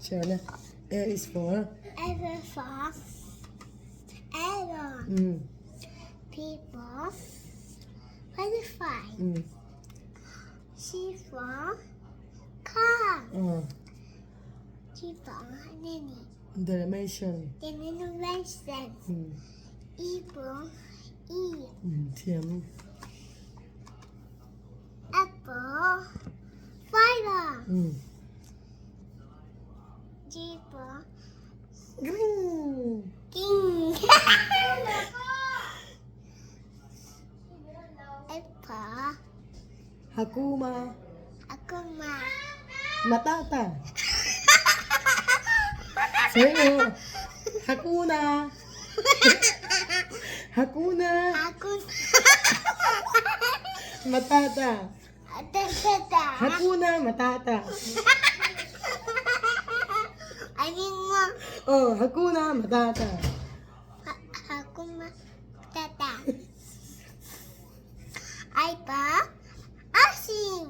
Chhiar le. A is for. A for arrow. P for butterfly. C for car. D for nanny. Dalmatian. Dalmatian. E for E. Thiam. F for Fiber. G for Green. King. F for Hakuma. Akuma. Matata. Sabi mo. Hakuna. Hakuna. Akuna. Matata. Matata. Hakuna Matata. I mean, Oh, Hakuna Matata. Hakuna Matata. I for Asin.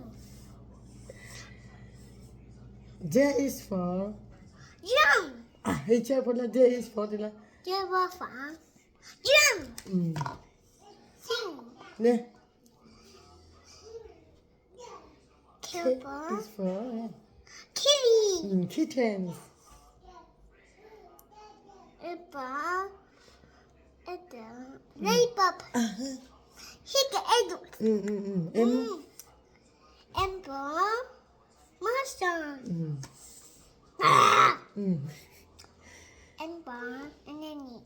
J is for Jump. Ah, hei chhiar phawt la J is for tila. J for Jump. Sing. Ne. K for is for Kitty. Kittens. L for Lollipop. Hit the egg. M. M for Monster. M for Nanny.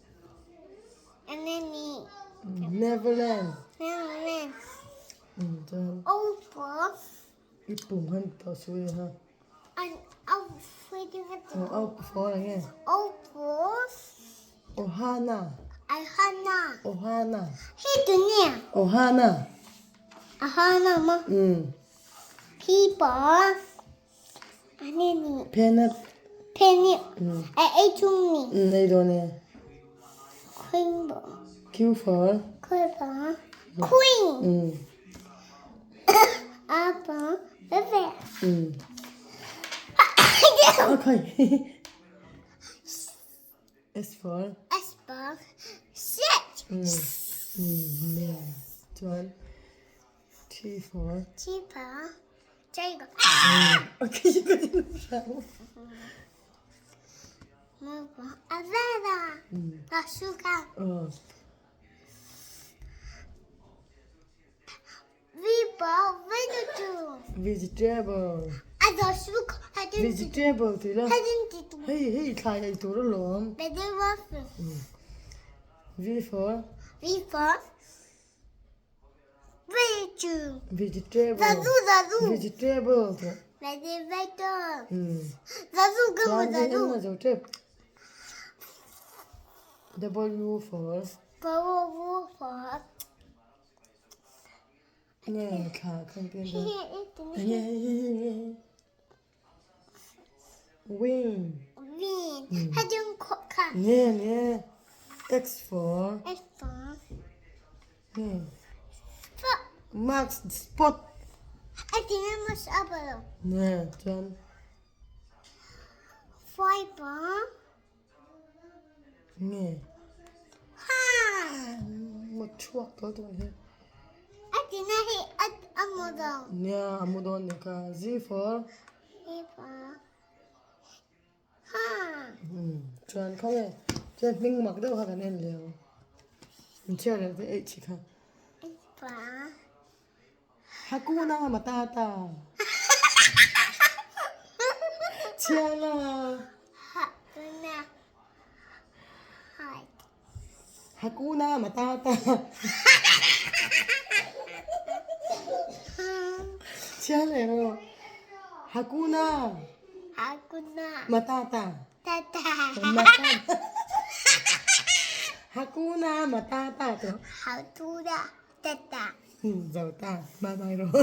Nanny. Neverland. Neverland. Chuan O for i pum han tawh suih ha. An O for O for eng nge? O for Ohana. Ohana. Ohana. Hei dunia. Ohana. Ohana maw? P for Anani. Peanut. Peanut. A ei chung ni. Ei dawn e. Queen. Q for. Q for Queen. R for River. Okay. S for. S for Sit. Yeah. Chuan T for. T for Tiger. Okay, you got it. M for Umbrella. Bazooka. V for Vegetable. Vegetable. Vegetable tih la. Hei hei thlai ei tur alawm. V for. V for Vegetable. Vegetable. Vegetable tih. Chuan hei engmaw zo tep. W for. W for. Nge thla khan pian dawn. Nge nge. Wing. Wing. Nge nge. X for. X for. Nge. Max spot. Nge chuan. Fiber. Nge. Mut chhuak tawh tawh hi. A tina hi a mu dawn. Nia a mu dawn ni kha. Z for. Z for ha. Chuan khaw nge chuan hming mak deuh kha kan en leh ang. In chhiar leh te H kha. H for. Hakuna Matata. Chhiala. Hakuna. Hakuna Matata. Chhiar leh rawh. Hakuna. Hakuna. Matata. Tata. Matata. Hakuna Matata tawh. Hakuna Tata. Zo ta. Bye bye rawh.